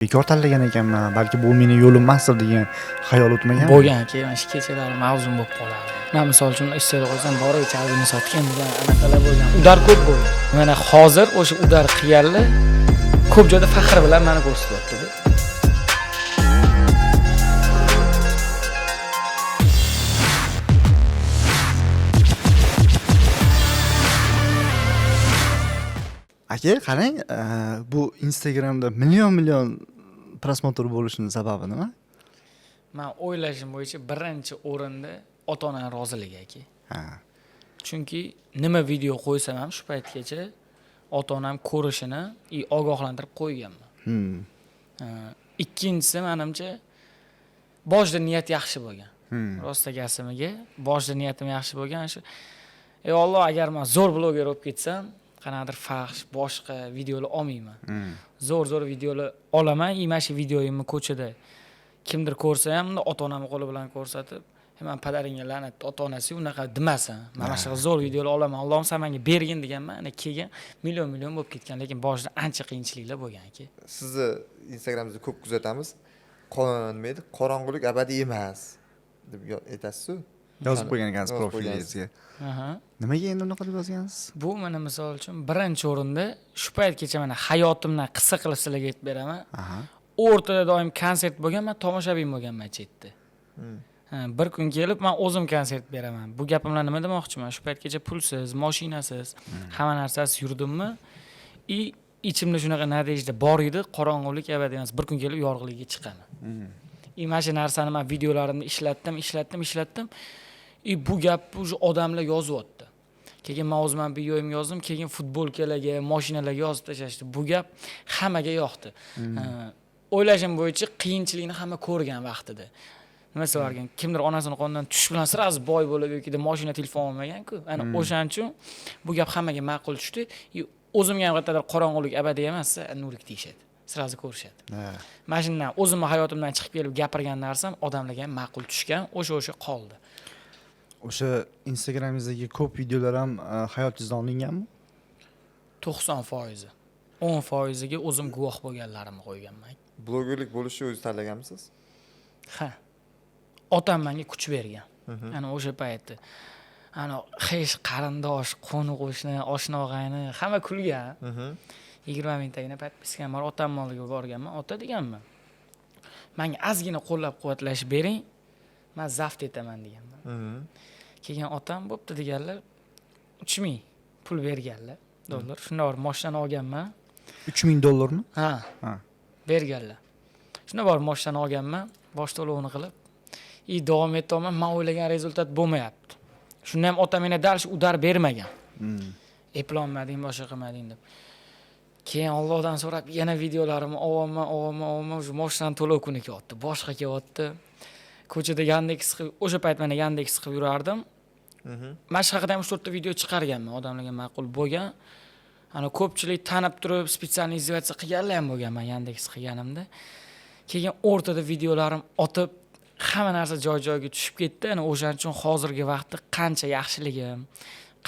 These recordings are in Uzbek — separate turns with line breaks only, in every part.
Bekor tanlagan ekanman, balki bu meni yo'lim emasdir degan xayol o'tmaganmi?
Bo'lgan, keyin mana shu kechalari mavzum bo'lib qolardi. Man misol uchun istoriya qo'ysam, borib chalg'ini sotgan degan anaqalar bo'lgan. Udar ko'p bo'lgan. Mana hozir o'sha udar qilganlar ko'p joyda faxr bilan meni ko'rsatyapti-da.
Aka, qarang, bu Instagramda million-million просмотр bo'lishini sababi nima?
Man o'ylashim bo'yicha birinchi o'rinda ota-onani roziligi aka.
Ha.
Chunki nima video qo'ysam ham shu paytgacha ota-onam ko'rishini и ogohlantirib qo'yganman. Ikkinchisi menimcha boshida niyat yaxshi bo'lgan. Rostagasiga boshida niyatim yaxshi bo'lgan shu. Ey Alloh, agar men zo'r bloger bo'lib ketsam, qanaqadir fahsh, boshqa videolar olmayman. Zo'r-zo'r videolar olaman, и mana shu videoyimni ko'chada kimdir ko'rsa ham ota-onamni qo'li bilan ko'rsatib, "Man padaringga la'nat, ota-onasi unaqa demasin. Mana shunaqa zo'r videolar olaman. Allohim sen menga bergin" deganman. Ana keyin million-million bo'lib ketgan, lekin boshida ancha qiyinchiliklar bo'lgan aka.
Sizni Instagramingizda ko'p kuzatamiz. Nima edi? Qorong'ulik abadiy emas deb aytasiz-ku.
Yozib qo'ygan ekansiz
Yozib qo'ygansiz.
profilingizga.
Aha.
Nimaga endi unaqa deb yozgansiz?
Bu mana misol uchun birinchi o'rinda shu paytgacha mana hayotimdan qissa qilib sizlarga aytib beraman.
Aha.
O'rtada doim konsert bo'lgan, men tomoshabin bo'lganman chetda. Ha, bir kun kelib men o'zim konsert beraman. Bu gapim bilan nima demoqchiman? Shu paytgacha pulsiz, mashinasiz, hamma narsasiz yurdimmi? И ichimda shunaqa nadejda bor edi, qorong'ulik abadiy emas. Bir kun kelib yorug'likka chiqaman. И mana shu narsani men videolarimda ishlatdim, ishlatdim, ishlatdim. И bu gapni уже odamlar yozyapti. Keyin men o'zim ham videoyimga yozdim, keyin futbolkalarga, mashinalarga yozib tashlashdi. Bu gap hammaga yoqdi. O'ylashim bo'yicha qiyinchilikni hamma ko'rgan vaqtida. Nima so'rarkan, kimdir onasini qo'lidan tush bilan sразу boy bo'lib yoki mashina, telefon olmagan-ku. Ana o'shaning uchun bu gap hammaga ma'qul tushdi. И o'zimga ham qayerdadir qorong'ulik abadiy emas, nurlik deyishadi. Sразу ko'rishadi. Mana shundan o'zimni hayotimdan chiqib kelib gapirgan narsam odamlarga ham ma'qul tushgan, o'sha qoldi.
O'sha Instagramingizdagi ko'p videolar ham hayotingizdan olinganmi?
90%. 10%ga o'zim guvoh bo'lganlarimni qo'yganman.
Blogerlik bo'lishni o'zingiz tanlaganmisiz?
Ha. Otam menga kuch bergan. Ana o'sha paytda. Ana hech qarindosh, qo'ni qo'shni, oshna og'ayni hamma kulgan. 20 mingtagina podpiskam bor, otamni oldiga borganman. Ota deganman. Menga ozgina qo'llab-quvvatlash bering, men zaft etaman deganman. Keyin otam bo'pti deganlar, 3000 pul berganlar, dollar. Shunda borib mashinani olganman.
3000 dollarmi?
Ha.
Ha.
Berganlar. Shunda borib mashinani olganman, bosh to'lovini qilib. И davom etyapman, men o'ylagan rezultat bo'lmayapti. Shunda ham otam menga dal shu udar bermagan. Eplolmading, boshqa qilmading deb. Keyin Allohdan so'rab yana videolarimni olyapman, olyapman, olyapman, o'sha mashinani to'lov kuni kelyapti, boshqa kelyapti. Ko'chada Yandex qilib, o'sha payt mana Yandex qilib yurardim. Mana shu haqida ham 3-4 ta video chiqarganman, odamlarga ma'qul bo'lgan. Ana ko'pchilik tanib turib, специально издеваться qilganlar ham bo'lgan men Yandex qilganimda. Keyin o'rtada videolarim otib, hamma narsa joy-joyiga tushib ketdi. Ana o'shaning uchun hozirgi vaqtda qancha yaxshiligim,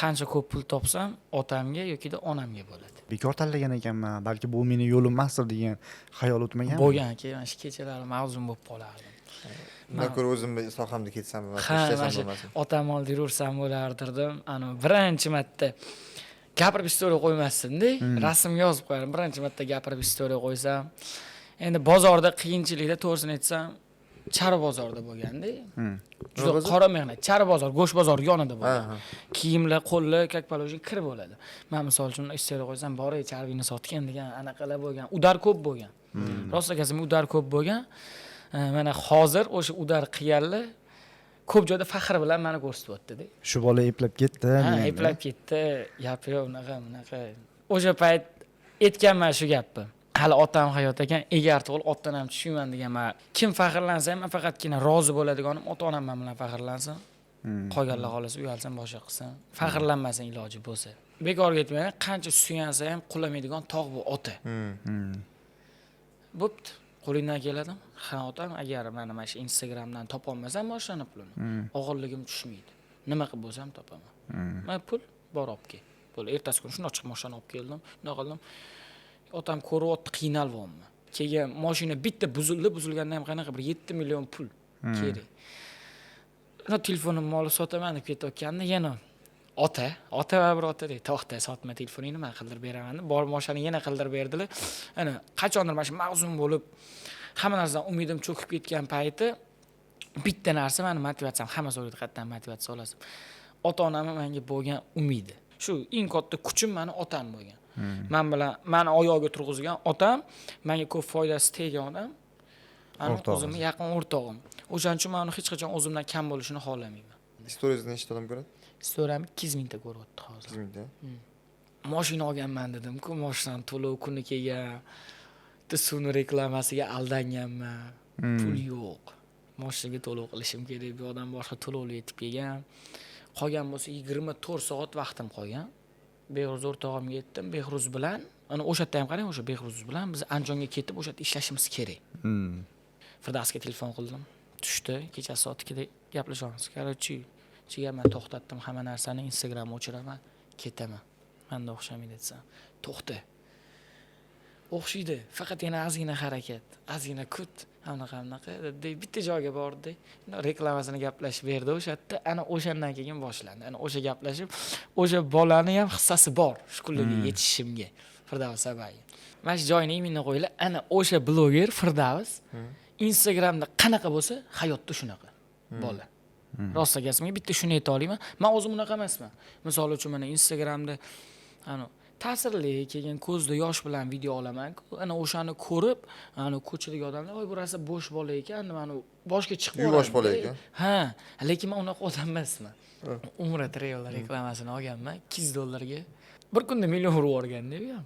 qancha ko'p pul topsam, otamga yoki onamga bo'ladi.
Bekor tanlagan ekanman, balki bu meni yo'lim emasdir degan xayol o'tmaganmi?
Bo'lgan, keyin mana shu kechalari mavzum bo'lib qolardi.
Undan ko'ra o'zimni sohamda ketsam va
Ha,
ishlasam
mana shu
bo'lmasin.
otam oldida yursam bo'lardirdim. Ana birinchi marta gapirib istoriya qo'ymasdim-da, rasmga yozib qo'yardim. Birinchi marta gapirib istoriya qo'ysam, endi bozorda qiyinchilikda to'g'risini aytsam, Chari bozorda bo'lganda, juda
Nima bozor?
qora mehnat. Chari bozor, go'sht bozor yonida bo'lgan.
Ha, ha.
Kiyimlar, qo'llar, как положено kir bo'ladi. Men misol uchun istoriya qo'ysam, borib charvini sotgan degan anaqalar bo'lgan. Udar ko'p bo'lgan. Rost aytsam, udar ko'p bo'lgan. Mana hozir o'sha udar qilganlar ko'p joyda faxr bilan meni ko'rsatyapti-da.
Shu bola eplab ketdi.
Ha,
deganda.
eplab ketdi. Gapi yo'q, unaqa, bunaqa. O'sha payt aytganman shu gapni. Hali otam hayot ekan, egar tug'il otdan ham tushmayman deganman. Kim faxrlansa ham, men faqatgina rozi bo'ladiganim ota-onam men bilan faxrlansin. Qolganlar xohlasa uyalsin, boshqa qilsin. Faxrlanmasin iloji bo'lsa. Bekorga aytmayman, qancha suyansa ham qulamaydigan tog' bu ota. Bo'pti. Qo'lingdan keladimi? Ha, otam, agar mana shu Instagramdan topolmasam mashinani pulini, og'irligim tushmaydi. Nima qilib bo'lsam topaman. Mana pul bor, olib kel. Bo'ldi, ertasi kuni shundoq chiqib mashinani olib keldim, shundoq qildim. Otam ko'ryapti, qiynalyapman. Keyin mashina bitta buzildi, buzilganda ham qanaqa bir 7 million pul kerak. Ana telefonimni olib sotaman deb ketayotganda yana ota va bir ota deydi, to'xta, sotma telefoningni, man qildirib beraman deb borib mashinani yana qildirib berdilar. Ana qachondir mana shu mahzun bo'lib hamma narsadan umidim cho'kib ketgan payti bitta narsa mani motivatsiyam, hamma so'raydi qayerdan motivatsiya olasiz. Ota-onamni menga bo'lgan umidi. Shu eng katta kuchim mani otam bo'lgan. Men bilan mani oyog'iga turg'izgan otam, menga ko'p foydasi tegan odam, o'zimni yaqin o'rtog'im. O'shaning uchun men uni hech qachon o'zimdan kam bo'lishini xohlamayman.
Storiesni nechta odam ko'radi?
Storyamni 200 mingta ko'ryapti hozir.
200 mingta.
Mashina olganman dedim-ku, mashinani to'lov kuni kelgan. Bitta suvni reklamasiga aldanganman. Pul yo'q. Mashinaga to'lov qilishim kerak, bu yoqdan boshqa to'lovlar yetib kelgan. Qolgan bo'lsa 24 soat vaqtim qolgan. Behruz o'rtog'imga aytdim, Behruz bilan, ana o'sha yerda ham qarang, o'sha Behruz bilan biz Andijonga ketib o'sha yerda ishlashimiz kerak. Firdavsga telefon qildim. Tushdi, kecha soat 2 da gaplashamiz. Короче, jigar, men to'xtatdim hamma narsani, Instagramni o'chiraman, ketaman. Menda o'xshamaydi desam, to'xta. O'xshaydi, faqat yana ozgina harakat, ozgina kut, anaqa dedi, bitta joyga bordi, reklamasini gaplashib berdi o'sha yerda. Ana o'shandan keyin boshlandi. Ana o'sha gaplashib, o'sha bolani ham hissasi bor shu kunlarga yetishishimga. Firdavs abayi. Mana shu joyini imini qo'yinglar. Ana o'sha bloger Firdavs Instagramda qanaqa bo'lsa, hayotda shunaqa bola. Rost gasimga bitta shuni ayta olaman. Men o'zim unaqa emasman. Misol uchun mana Instagramda ana ta'sirli keyin ko'zda yosh bilan video olaman-ku. Ana o'shani ko'rib, ana ko'chadagi odamlar, "Voy, bu rosa bo'sh bola ekan", mana boshga chiqib
Yuvosh bola ekan.
Ha, lekin men unaqa odam emasman. Umra Travel reklamasini olganman $200 ga. Bir kunda million urib yuborganda bu ham.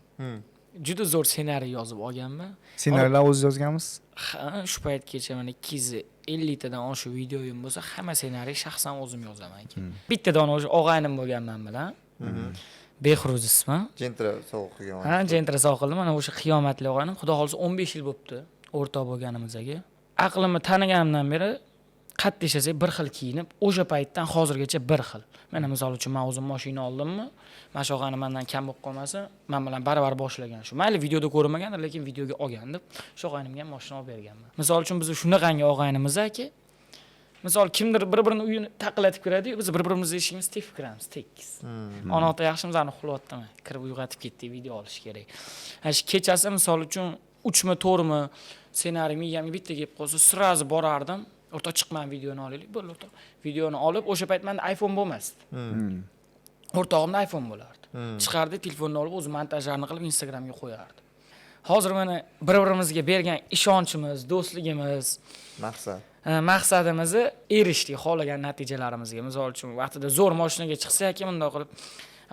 Juda zo'r ssenariy yozib olganman.
Ssenariylar o'zingiz yozganmisiz?
Ha, shu paytgacha mana 250 tadan oshiq videoyim bo'lsa, hamma ssenariy shaxsan o'zim yozaman. Bitta dona o'sha og'aynim bo'lgan men bilan. Behruz ismi.
Gentra sovg'a qilgan.
Ha, Gentra sovg'a qildim. Mana o'sha qiyomatli og'aynim, xudo xohlasa 15 yil bo'libdi o'rtoq bo'lganimizga. Aqlimni taniganimdan beri qattiq ishlasak bir xil kiyinib, o'sha paytdan hozirgacha bir xil. Mana misol uchun men o'zim mashina oldimmi, mana shu og'aynim mendan kam bo'lib qolmasa, men bilan baravar boshlagan shu. Mayli videoda ko'rinmagandir, lekin videoga olgan deb shu og'aynimga ham mashina olib berganman. Misol uchun biz shunaqangi og'aynimiz aka. Misol kimdir bir-birini uyini taqillatib kiradi-yu, biz bir-birimizni eshigimizni tepib kiramiz, tekis. Ona ota yaxshimizni uxlayaptimi? Kirib uyg'otib ketdik, video olish kerak. Ha, shu kechasi misol uchun 3mi 4mi ssenariy miyamga bitta kelib qolsa, sразу borardim. O'rtoq chiqman, videoni olaylik. Bo'ldi, o'rtoq. Videoni olib, o'sha payt menda iPhone bo'lmasdi. O'rtog'imda iPhone bo'lardi. Chiqardi, telefonni olib, o'zi montajlarni qilib Instagramga qo'yardi. Hozir mana bir-birimizga bergan ishonchimiz, do'stligimiz,
maqsad,
maqsadimizni erishdik, xohlagan natijalarimizga. Misol uchun vaqtida zo'r mashinaga chiqsa yoki bundoq qilib,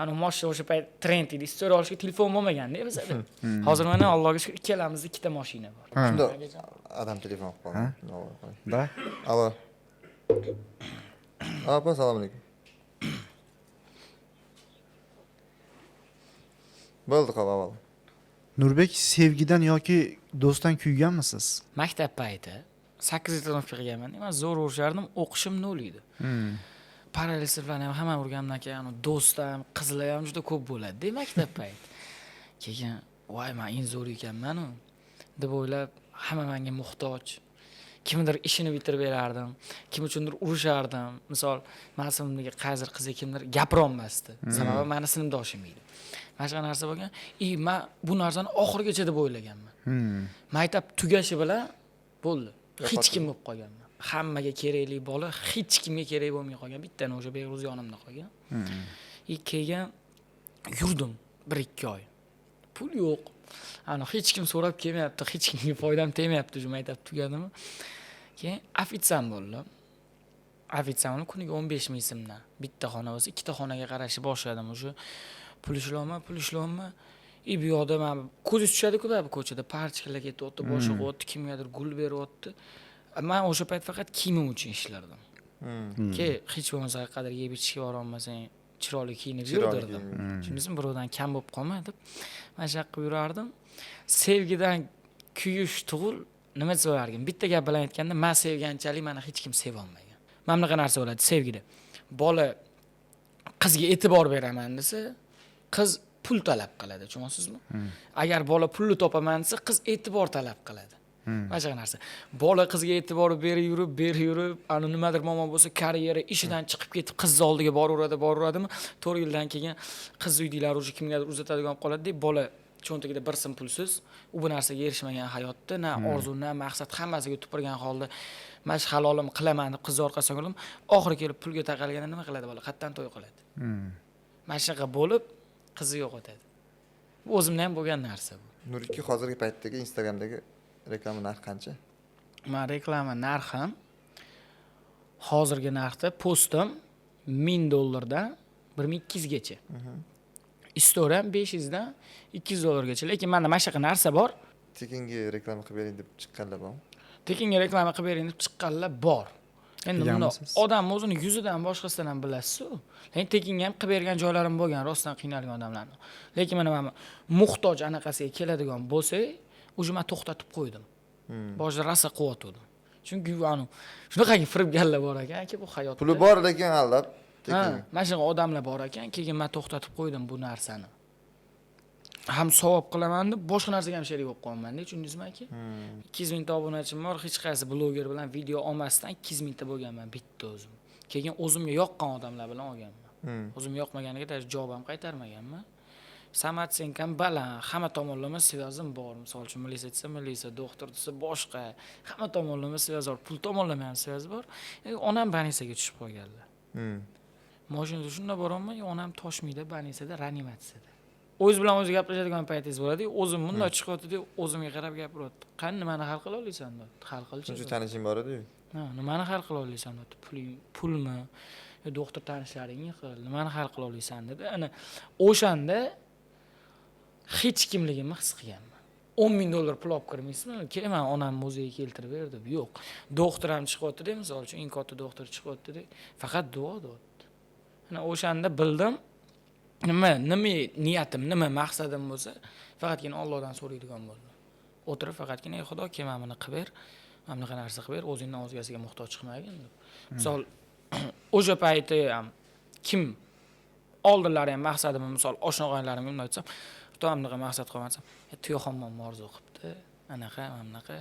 ana mashina o'sha payt trend edi, story olishga telefon bo'lmaganda bizada. Hozir mana Allohga shukr, ikkalamizda ikkita mashina bor.
Shunda adam telefon qilib qoldi.
Da.
Alo. Opa, assalomu alaykum. Bo'ldi, qolib avval.
Nurbek, sevgidan yoki do'stdan kuyganmisiz?
Maktab payti 8 trenorovka qilganman. Men zo'r urishardim, o'qishim nol edi. Parallel sinflarni ham hamma urgandan keyin do'stlar ham, qizlar ham juda ko'p bo'ladi-da maktab payti. Keyin, voy, men eng zo'r ekanman-u deb o'ylab, hamma menga muhtoj. Kimdir ishini bitirib berardim, kim uchundir urushardim. Misol, men sinfimdagi qaysidir qizga kimdir gapira olmasdi. Sababi meni sinfdoshim edi. Mana shu narsa bo'lgan. Men bu narsani oxirigacha deb o'ylaganman. Maktab tugashi bilan bo'ldi. Hech kim bo'lib qolganman. Hammaga kerakli bola hech kimga kerak bo'lmay qolgan. Bittani o'sha Behruz yonimda qolgan. Keyin yurdim 1-2 oy. Pul yo'q. Ana hech kim so'rab kelmayapti, hech kimga foydam tegmayapti shu maktab tugadimi. Keyin ofitsiant bo'ldim. Ofitsiant kuniga 15 ming so'mdan bitta xona bo'lsa, ikkita xonaga qarashni boshladim. O'sha pul ishlolma, pul ishlolma. Bu yoqda men ko'zingiz tushadi-ku baribir ko'chada parchkalar ketyapti, boshqa qilyapti, kimgadir gul beryapti. Men o'sha payt faqat kiyimim uchun ishlardim. Ki hech bo'lmasa qadr yeb ichishga bora olmasang, chiroyli kiyinib yurdirdim. Tushundingizmi? Birovdan kam bo'lib qolma deb mana shu yoqqa yurardim. Sevgidan kuyish tug'il, nima desa bo'larkan? Bitta gap bilan aytganda, men sevganchalik meni hech kim seva olmagan. Mana bunaqa narsa bo'ladi sevgida. Bola qizga e'tibor beraman desa, qiz pul talab qiladi, tushunyapsizmi? Agar bola pulni topaman desa, qiz e'tibor talab qiladi. Mana shunaqa narsa. Bola qizga e'tibor berib yurib, berib yurib, ani nimadir muammo bo'lsa, karyera ishidan chiqib ketib, qizni oldiga boraveradi, boraveradimi? 4 yildan keyin qiz uydagilar уже kimgadir uzatadigan bo'lib qoladi, bola cho'ntagida bir so'm pulsiz, u bu narsaga erishmagan hayotda, na orzu, na maqsad, hammasiga tupurgan holda mana shu halolim qilaman deb qizni orqasidan yurdim. Oxiri kelib pulga taqalganda nima qiladi bola? Qayerdan to'y qiladi? Mana shunaqa bo'lib qizni yo'qotadi. Bu o'zimda ham bo'lgan narsa bu.
Nuriki, hozirgi paytdagi Instagramdagi reklama narxi qancha?
Man reklama narxim, hozirgi narxda postim $1000dan 1200gacha. Istoriyam 500dan $200gacha. Lekin menda mana shunaqa narsa bor.
Tekinga reklama qilib bering deb chiqqanlar bormi?
Tekinga reklama qilib bering deb chiqqanlar bor. Endi bunda
Qilganmisiz?
Odam o'zini yuzidan boshqasidan ham bilasiz-ku. Lekin tekinga ham qilib bergan joylarim bo'lgan, rostdan qiynalgan odamlarni. Lekin mana muhtoj anaqasiga keladigan bo'lsak, уже men to'xtatib qo'ydim. Boshida rosa quvvatdim. Chunki anu shunaqangi firibgarlar bor ekanki bu hayotda.
Puli bor, lekin aldab
Ha,
tekinga.
mana shunaqa odamlar bor ekan, keyin men to'xtatib qo'ydim bu narsani. Ham savob qilaman deb boshqa narsaga ham sherik bo'lib qolyapman-da, tushundingizmi aka? 200 mingta obunachim bor, hech qaysi bloger bilan video olmasdan 200 mingta bo'lganman bitta o'zim. Keyin o'zimga yoqqan odamlar bilan olganman. O'zim yoqmaganiga даже javob ham qaytarmaganman. Самооценка m baland, hamma tomonlama связь im bor. Misol uchun, milisa desa milisa, doktor desa boshqa, hamma tomonlama связь bor, pul tomonlama ham связь bor. Onam больница ga tushib qolganlar. Mashinada shunda boraman, onam Toshmida больница da, reanimatsiyada. O'zi bilan o'zi gaplashadigan paytingiz bo'ladi, o'zim bundoq chiqyapti, o'zimga qarab gapiryapti. Qani, nimani hal qila olasan deyapti. Hal qilchi.
Shuncha tanishing bor edi-yu.
Ha, nimani hal qila olasan deyapti. Puling, pulmi? Yo doktor tanishlaringni qil, nimani hal qila olasan dedi. Ana o'shanda hech kimligimni his qilganman. $10,000 pul olib kirmaysizmi? Kel, man onamni muzeyiga keltirib ber deb. Yo'q. Doktor ham chiqyapti-da, misol uchun, eng katta doktor chiqyapti-da, faqat duo deyapti. Ana o'shanda bildim, nima niyatim, nima maqsadim bo'lsa, faqatgina Allohdan so'raydigan bo'ldim. O'tirib faqatgina, ey Xudo, kel, mana buni qilib ber, mana bunaqa narsa qilib ber, o'zingdan o'zgasiga muhtoj qilmagin deb. Misol, o'sha payti ham kim oldinlari ham maqsadimni, misol, oshna og'aynilarimga bunday aytsam, xudo, bunaqa maqsad qo'yman desam, tuyaxonman orzu qilibdi, anaqa, mana bunaqa.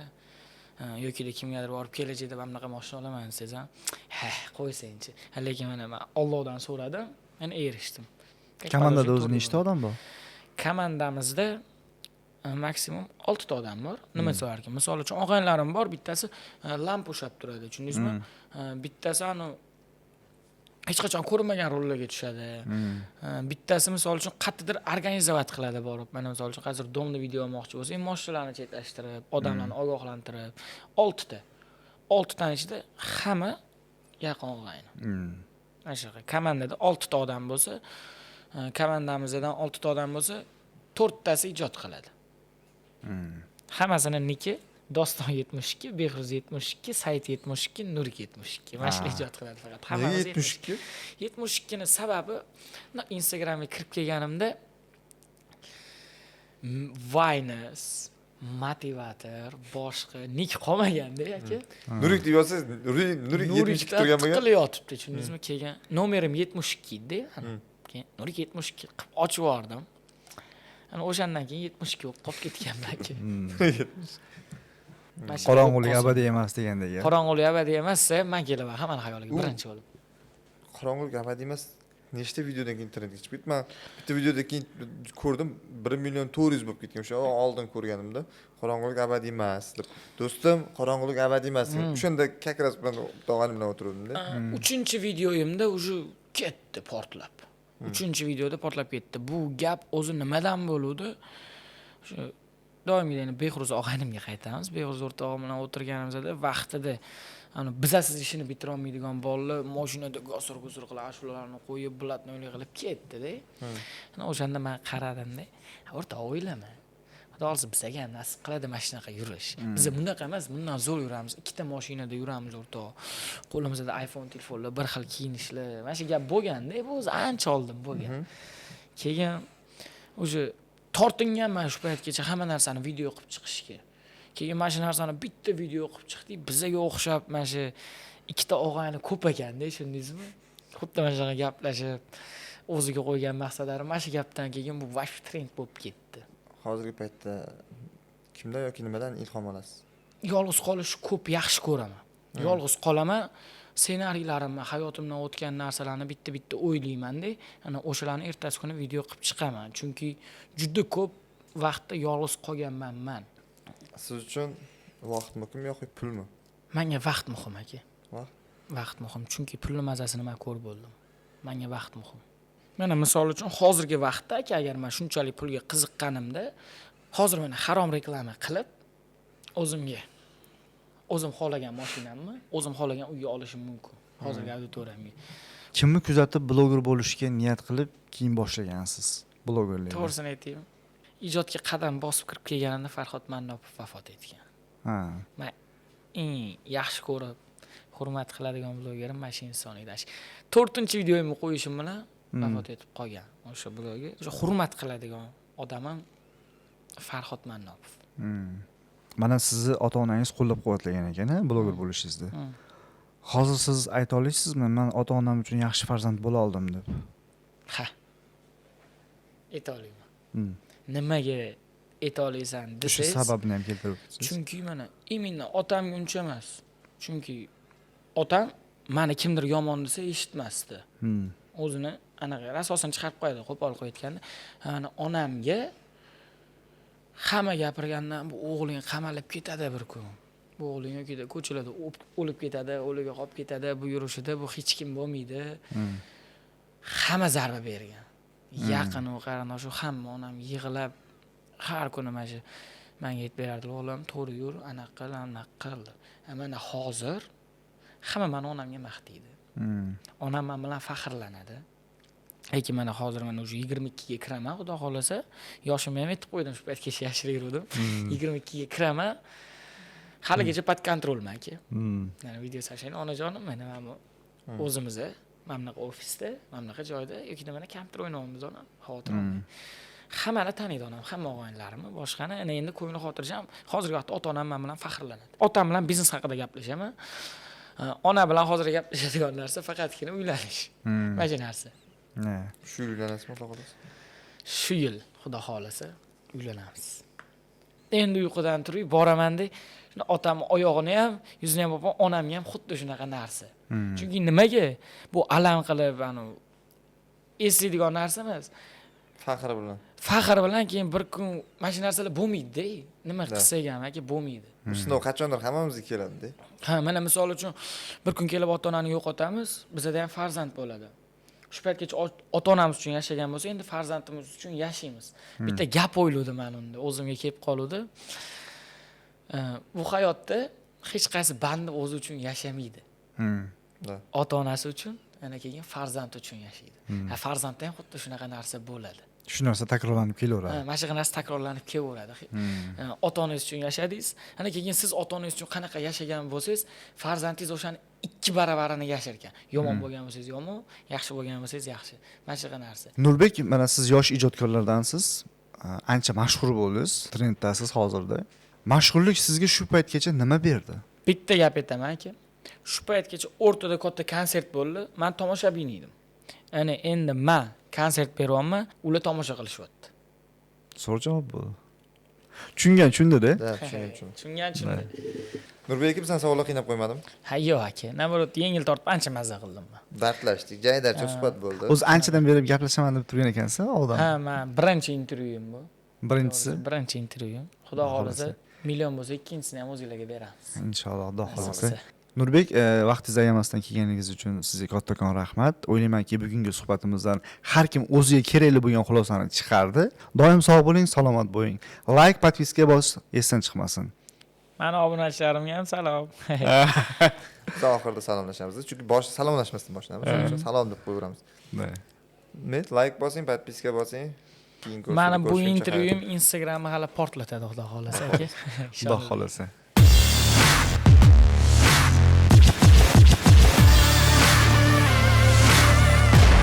Yokida kimgadir borib kelajakda mana bunaqa mashina olaman desangiz ham, ha, qo'ysangchi. Lekin mana men Allohdan so'radim, men erishdim.
Komandada o'zi nechta odam bor?
Komandamizda maksimum 6 ta odam bor. Nima desam, misol uchun, og'aynilarim bor, bittasi lampa ushlab turadi, tushundingizmi? Bittasi anu hech qachon ko'rinmagan rollarga tushadi. Bittasi misol uchun qayerdadir организовать qiladi borib. Mana misol uchun, hozir дом da video olmoqchi bo'lsak, mashinalarni chetlashtirib, odamlarni ogohlantirib, 6 ta. 6 tani ichida hamma yaqin og'ayni. Mana shunaqa komandada 6 ta odam bo'lsa, komandamizdan 6 ta odam bo'lsa, 4 tasi ijod qiladi. Hammasini niki Doston 72, Behruz 72, Sayt 72, Nurik 72. Mana shular ijod qiladi faqat.
Nega
Hammamiz
72?
72 ni sababi, Instagramga kirib kelganimda Vines, motivator, boshqa nik qolmaganda aka.
Nurik deb yozsangiz, Nurik 72 turgan bo'lgan.
Tiqilib yotibdi, tushundingizmi? Keyin nomerim 72 edi. Keyin Nurik 72 qilib ochib yubordim. Ana o'shandan keyin 72 bo'lib qolib ketganman aka. Mana shu
Qorong'ulik
bo'lib qolsin.
Abadiy emas degandek.
Qorong'ulik abadiy emas, man kelaman hammani xayoliga birinchi bo'lib.
Qorong'ulik abadiy emas. Nechta videodan keyin internetga chiqib ketdi. Man bitta videodan keyin ko'rdim, 1 million 400 bo'lib ketgan. O'sha oldin ko'rganimda qorong'ulik abadiy emas deb. Do'stim, qorong'ulik abadiy emas. O'shanda как раз man tog'anim bilan o'tiruvdim-da.
Uchinchi videoyimda уже ketdi portlab. Uchinchi videoda portlab ketdi. Bu gap o'zi nimadan bo'luvdi? Shu doimgidek endi Behruz og'aynimga qaytamiz. Behruz o'rtog'im bilan o'tirganimizda vaqtida ani bizasiz ishini bitira olmaydigan bolalar mashinada gosir-gusur qilib, ashulalarni qo'yib, блатной lik qilib ketdi-da. Ana o'shanda men qaradimda, o'rtoq, o'ylama. Xudo xohlasa bizga ham nasib qiladi mana shunaqa yurish. Biz bunaqa emas, bundan zo'r yuramiz. Ikkita mashinada yuramiz o'rtoq. Qo'limizda iPhone telefonlar, bir xil kiyinishlar. Mana shu gap bo'lganda, bu o'zi ancha oldin bo'lgan. Keyin уже tortinganman shu paytgacha hamma narsani video qilib chiqishga. Keyin mana shu narsani bitta video qilib chiqdik. Bizga o'xshab mana shu ikkita og'ayni ko'p ekanda, tushundingizmi? Xuddi mana shunaqa gaplashib, O'ziga qo'ygan maqsadlari mana shu gapdan keyin bu вообще trend bo'lib ketdi.
Hozirgi paytda kimdan yoki nimadan ilhom olasiz?
Yolg'iz qolishni ko'p yaxshi ko'raman. Yolg'iz qolaman, ssenariylarimni, hayotimdan o'tgan narsalarni bitta-bitta o'ylaymanda, ana o'shalarni ertasi kuni video qilib chiqaman. Chunki juda ko'p vaqtda yolg'iz qolganman man.
Siz uchun vaqt muhimmi yoki pulmi?
Menga vaqt muhim aka.
Vaqt?
Vaqt muhim, chunki pulni mazasini man ko'rib bo'ldim. Menga vaqt muhim. Mana misol uchun hozirgi vaqtda aka, agar man shunchalik pulga qiziqqanimda, hozir mana harom reklama qilib o'zimga o'zim xohlagan mashinamni, o'zim xohlagan uyga olishim mumkin hozirgi auditoriyamga.
Kimni kuzatib bloger bo'lishga niyat qilib keyin boshlagansiz blogerlikni?
To'g'risini aytaymi? Ijodga qadam bosib kirib kelganimda Farhod Mannopov vafot etgan.
Ha.
Man eng yaxshi ko'rib, hurmat qiladigan blogerim mana shu inson edi. 4-videoyimni qo'yishim bilan vafot etib qolgan o'sha bloger. O'sha hurmat qiladigan odamim Farhod Mannopov.
Mana sizni ota-onangiz qo'llab-quvvatlagan ekan, bloger bo'lishingizni. Hozir siz ayta olasizmi, men ota-onam uchun yaxshi farzand bo'la oldim deb?
Ha. Ayta olaman. Nimaga ayta olasan desangiz,
o'sha sababini ham keltirib o'tsangiz.
Chunki mana именно otamga uncha emas. Chunki otam meni kimdir yomon desa eshitmasdi. O'zini anaqa rasosini chiqarib qo'yadi, qo'pol qo'yayotganda. Ana onamga hamma gapirgandan bu o'g'ling qamalib ketadi bir kun. Bu o'g'ling yoki ko'chalarda o'lib ketadi, o'liga qolib ketadi, bu yurishida bu hech kim bo'lmaydi. Hamma zarba bergan. Yaqin u qarindosh hamma onam yig'lab har kuni mana shu menga aytib berardi, o'g'lim to'g'ri yur, anaqa qil, anaqa qil. Mana hozir hamma meni onamga maqtaydi. Onam men bilan faxrlanadi. Lekin mana hozir mana уже 22 ga kiraman, xudo xohlasa. Yoshimni ham aytib qo'ydim, shu paytgacha yashirib yurdim. 22 ga kiraman. Haligacha под контроль man aka. Mana video sashayni onajonim, mana mana o'zimiz mana bunaqa ofisda, mana bunaqa joyda yoki mana kompyuter o'ynayapmiz onam, xavotir olmang. Hammani taniydi onam, hamma og'aynilarimni, boshqani. Ana endi ko'ngli xotirjam. Hozirgi vaqtda ota-onam men bilan faxrlanadi. Otam bilan biznes haqida gaplashaman. Ona bilan hozir gaplashadigan narsa faqatgina uylanish. Mana shu narsa.
Shu yil uylanasizmi, xudo xohlasa?
Shu yil xudo xohlasa uylanamiz. Endi uyqudan turib boraman-da, shunda otam oyog'ini ham, yuzini ham o'paman, onamga ham xuddi shunaqa narsa. Chunki nimaga bu alam qilib, anu eslaydigan narsa emas.
Faxr bilan.
Faxr bilan keyin bir kun mana shu narsalar bo'lmaydi-da. Nima qilsak ham aka bo'lmaydi.
Bu sinov qachondir hammamizga keladi-da.
Ha, mana misol uchun bir kun kelib ota-onani yo'qotamiz, bizada ham farzand bo'ladi. Shu paytgacha ota-onamiz uchun yashagan bo'lsa, endi farzandimiz uchun yashaymiz. Bitta gap o'yladim men unda, o'zimga kelib qoluvdi. Bu hayotda hech qaysi banda o'zi uchun yashamaydi. Ota-onasi uchun, ana keyin farzand uchun yashaydi. Ha, farzandda ham xuddi shunaqa narsa bo'ladi.
Shu narsa takrorlanib kelaveradi.
Ha, mana shu narsa takrorlanib kelaveradi. Ota-onangiz uchun yashadingiz, ana keyin siz ota-onangiz uchun qanaqa yashagan bo'lsangiz, farzandingiz o'shani 2 baravarini yashar ekan. Yomon bo'lgan bo'lsangiz yomon, yaxshi bo'lgan bo'lsangiz yaxshi. Mana shunaqa narsa.
Nurbek, mana siz yosh ijodkorlardansiz, ancha mashhur bo'ldingiz, trenddasiz hozirda. Mashhurlik sizga shu paytgacha nima berdi?
Bitta gap aytaman aka. Shu paytgacha o'rtada katta konsert bo'ldi, men tomoshabin edim. Ana endi men konsert beryapman, ular tomosha qilishyapti.
Zo'r javob bu. Tushungan tushundida.
Tushungan tushundi.
Nurbek aka, bizdan savollar qiynab qo'ymadim.
Ha, yo'q aka. Naborot yengil tortib ancha mazza qildim men.
Dardlashdik, jaydarcha suhbat bo'ldi.
O'zi anchadan beri gaplashaman deb turgan ekansiz, oldin.
Ha, men birinchi intervyuim bu.
Birinchisi?
Birinchi intervyuim. Xudo xohlasa million bo'lsa ikkinchisini ham o'zingizlarga beramiz.
Inshaalloh, Xudo xohlasa. Nurbek, vaqtingizni ayamasdan kelganingiz uchun sizga kattakon rahmat. O'ylaymanki, bugungi suhbatimizdan har kim o'ziga kerakli bo'lgan xulosani chiqardi. Doim sog' bo'ling, salomat bo'ling. Like, podpiska bosish esdan chiqmasin.
Meni obunachilarimga ham salom.
Biz oxirida salomlashamiz, chunki bosh salomlashmasdan boshlanamiz. Shuning uchun salom deb qo'yaveramiz. Met like bosing, podpiska bosing. Keyin ko'rishguncha.
Meni bu intervyuim Instagramni hali portlatadi, Xudo xohlasa aka.
Xudo xohlasa.